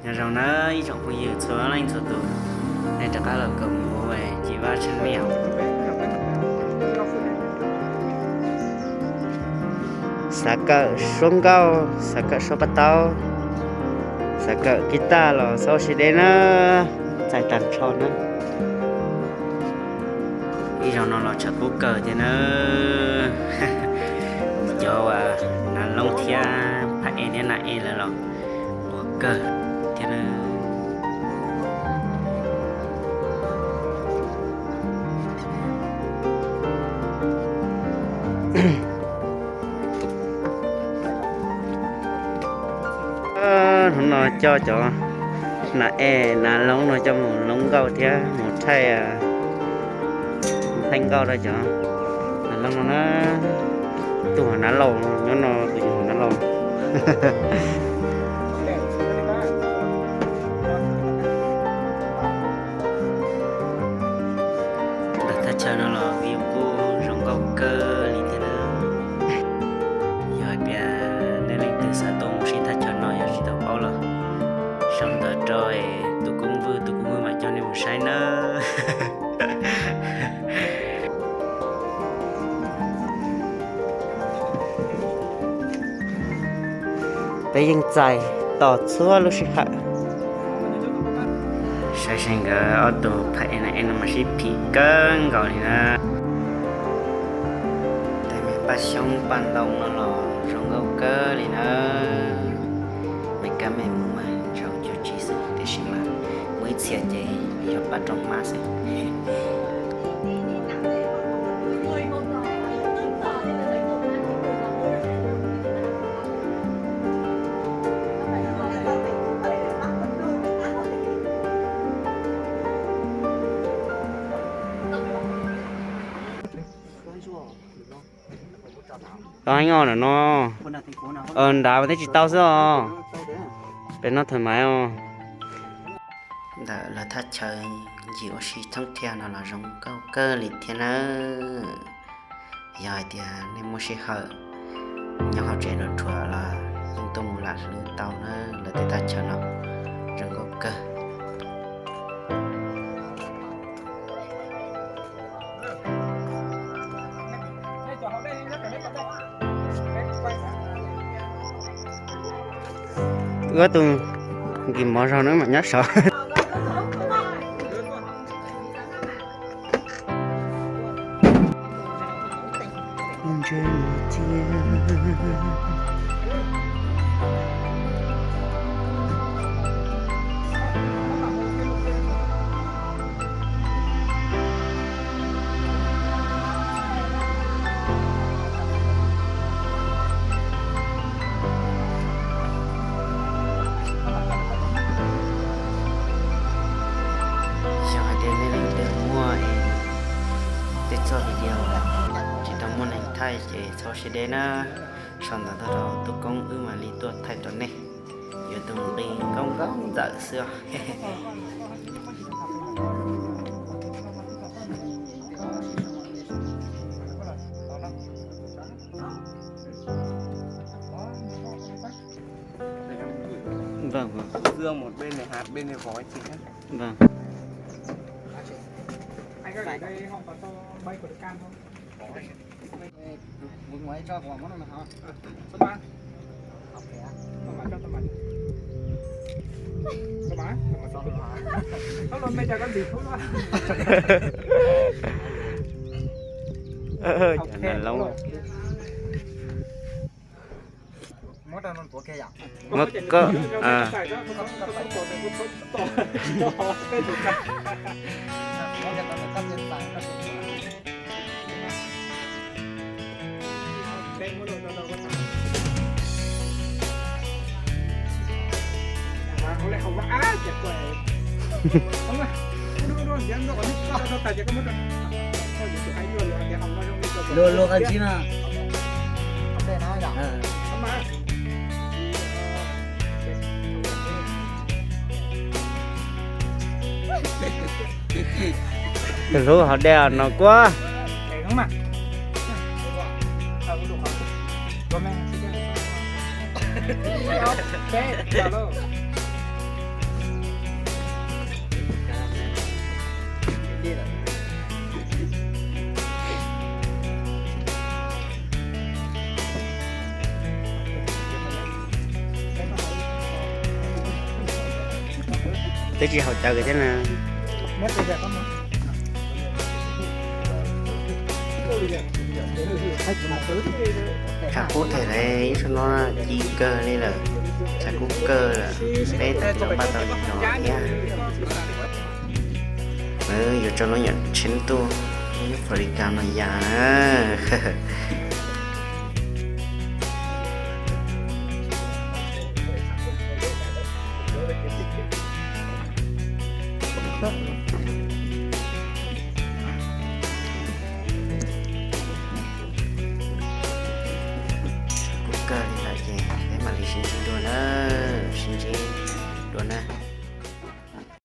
Nyob zoo na ib tsoom phooj ywg txhua leej txhua tus, nej rov qab los koom kuv Ci Vaj channel. Xav kawm suab nkauj, xav kawm suab paj taub, xav kawm kib taj los txhob ua siab deb na, txais tag nrho na. Ib zaug no los tshawb qub kawg thiab na. Cov uas Nav Loob thiab Phaj Ej thiab Nav Ej lawv los ua kawg thiab na. Hnub no coj cov Nav Ej Nav Loob no coj mus loob nkauj thiab mus thaij thaij nkauj rau cov Nav Loob no na. Tus hauv Nav Lauj nyob no, tus hauv Nav Lauj. Ntawm thaj chaw no los view kuj zoo nkauj kawg li thiab na. Yog hais tias nej leej twg xav tuaj mus sib thaj chaw no yog tsis tau paub los sau ntawv rau tus koob Vwj, tus koob Vwj mam coj nej mus saib nawb. Peb yeej txais tos txhua lub sij hawm. Saib seb nkawd ob tug Phaj Ej Nav Ej no mas sib phim kawg nkaus li na. Tej me paj xyoob paj ntoo no los zoo nkauj kawg li na. Me kab me mus mas zoo cuag tsis xwb tiam sis mas muaj ib txhia ces yog paj roob hmab xwb. Tau heev os, ntawm no nrad mas twb tsis tau xwb os. Peb noj thaum maiv os. Ntawm lawv thaj chaw ncig ua si thoob thiab no los zoo nkauj kawg li thiab nawb. Yog hais tias nej muaj sij hawm nyob hauv tsev ruam ruam los yeej tuaj mus lam hlwb tau na, lawv tej thaj chaw no zoo nkauj kawg. Wb tus nkis mov zog na mam nyob saud. Yog hais tias nej leej twg muaj es tej txoj video tsis tau muaj neeg thaij ces txhob siab deb na, sau ntawv tuaj rau tus koob wb mam li tuaj thaij rau nej. Yuav tus nqi nkauj nkauj ntxawm xwb os. Vâng, vâng. Xưa một bên này hạt, bên này vỏ chị nhé. Vâng. Ê, mượn ngoài cho của món này hả? Sao ba? Sao ba cho tao mày? Sao ba? Sao ba? Tao luôn mày cho con gì thú quá. Ơ, chả nản lòng. Muab rau nws tuav kiag yom. Muab koj, a. Luag luag qab ntsib na. Tus hlub hauv dej no kuab. Twb tsis haum cawv kiag thiab na. Tshav kub kawg lawm, ib hnub no ci kawg li lawm, tshav kub kawg lawm, peb twb tsis tau npaj tau li no thiab. Lawv yuav tso lub nyuam tsheb tuaj, lub fo li kas no yam na. Tshav kub kawg li lawm ces peb mam li sib ntsib dua na, sib ntsib dua na.